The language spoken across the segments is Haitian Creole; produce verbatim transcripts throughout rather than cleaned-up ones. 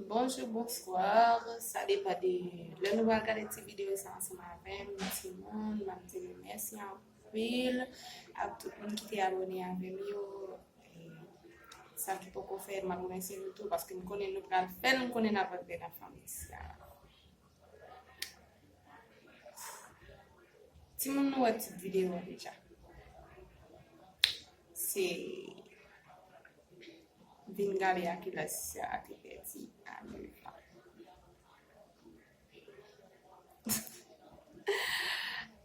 Bonjou, bonswa. Sa depann de lè nou pral gade ti videyo sa ansanm avè m, timoun. M ap di nou mèsi anpil ak tout moun ki te abòne avè m yo. E sa ki poko fè, m ap remèsye nou tou, paske m konnen nou pral fè l, m konnen n ap antre nan fanmi sa. Timoun, nou wè tit videyo a deja. Se vin gade a kilès Sara te pèdi a nèf an.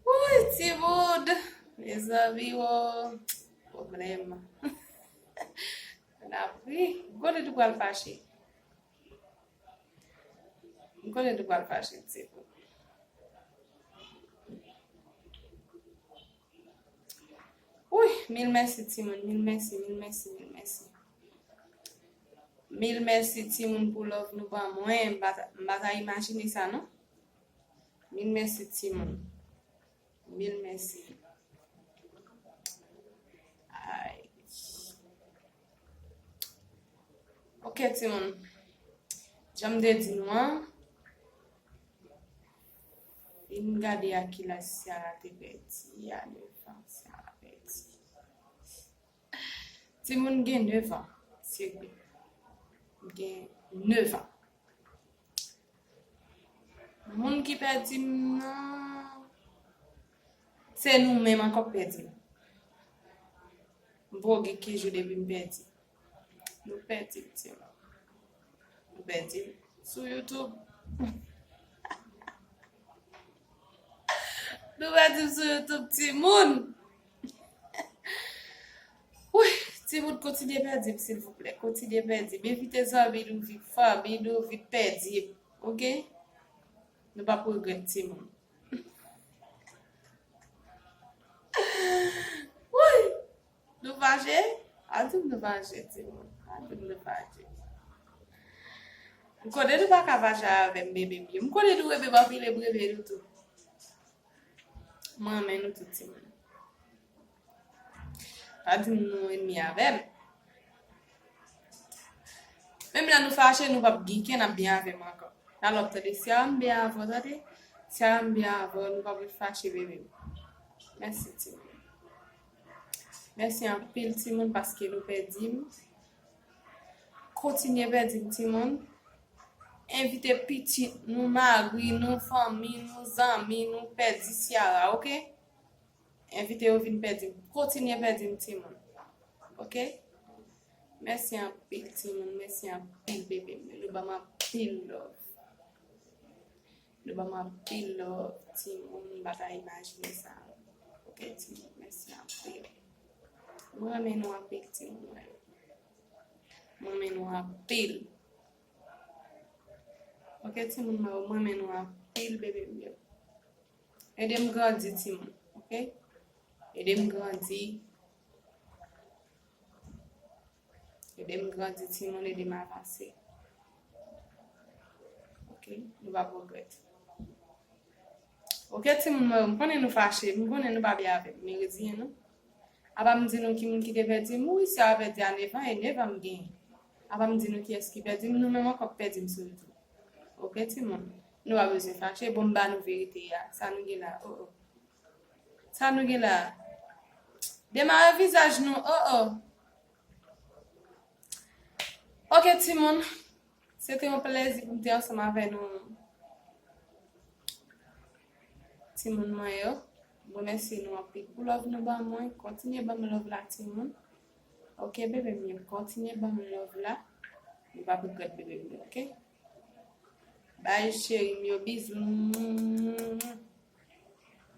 Woy, timoun! Mezanmi, wo! Pwoblèm. N ap ri. M konnen nou pral fache. M konnen nou pral fache, timoun. Woy, mil mèsi, timoun. Mil mèsi, mil mèsi, mil mèsi. Mil mèsi, timoun, pou love nou ban mwen. M pa ta, m pa ta imajine sa, non. Mil mèsi, timoun. Mil mèsi. Ay. Ok, timoun. Jan m te di nou an, vin gade a kilès Sara te pèdi a nèf an, Sara pèdi. Timoun, gen nèf an, serye. M gen nèf an. Moun ki pèdi m nan, se nou menm ankò k pèdi m. M poko gen kenz jou depi m pèdi. Nou pèdi m, timoun. Nou pèdi m sou YouTube. Nou pèdi m sou YouTube, timoun. Woy, timoun, kontinye pèdi m, silvouplè. Kontinye pèdi m. Envite zanmi nou vin, fanmi nou vin pèdi m. Ok? Nou p ap regrèt, timoun. Woy! Nou fache? Pa di m nou fache, timoun. Pa di m nou fache. M konnen nou pa ka fache avè m, bebe m yo. M konnen nou renmen m anpil, e m renmen nou tou. Mwen renmen nou tout, timoun. Pa di m nou enmi avè m. Menm lè nou fache, nou p ap gen, n ap byen avè m ankò. Talè w ap tande, Sara, m byen avè w, tande. Sara, m byen avè w, nou p ap ret fache, bebe m. Mèsi, timoun. Mèsi anpil, timoun, paske nou pèdi m. Kontinye pèdi m, timoun. Envite pitit nou, mari nou, fanmi nou, zanmi nou, pèdi Sara, ok? Envite yo vin pèdi m. Kontinye pèdi m, timoun. Ok? Mèsi anpil, timoun. Mèsi anpil, bebe m. Nou ban m anpil love. Nou ban m anpil love, timoun. M pa ta imajine sa. Ok, timoun. Mèsi anpil. Mwen renmen nou anpil, timoun. Mwen renmen nou anpil. Ok, timoun mwen yo, mwen renmen nou anpil, bebe m yo. Ede m grandi, timoun, ok? Ede m grandi. Ede m grandi, timoun, ede m avanse. Ok? Nou p ap regrèt. Ok, timoun mwen yo, m konnen nou fache, m konnen nou pa byen avè m, men reziyen nou. Apa m di nou ki moun ki te pèdi m? Wi, Sara pèdi a nèf an, e nèf an m genyen. Apa m di nou kiyès ki pèdi m? Nou menm ankò k pèdi m sou YouTube. Ok, timoun? Nou pa bezwen fache, bon, m ba nou verite a. Sa nou gen la? Oh, oh. Sa nou gen la? Demare vizaj nou, oh, oh. Ok, timoun. Se te yon plezi pou m te ansanm avè nou, timoun mwen yo. M remèsye nou anpil pou love nou ban mwen. Kontinye ban m love la, timoun. Ok, bebe m yo, kontinye ban m love la. Nou p ap regrèt, bebe m yo, ok? Bye, cheri m yo, bizou.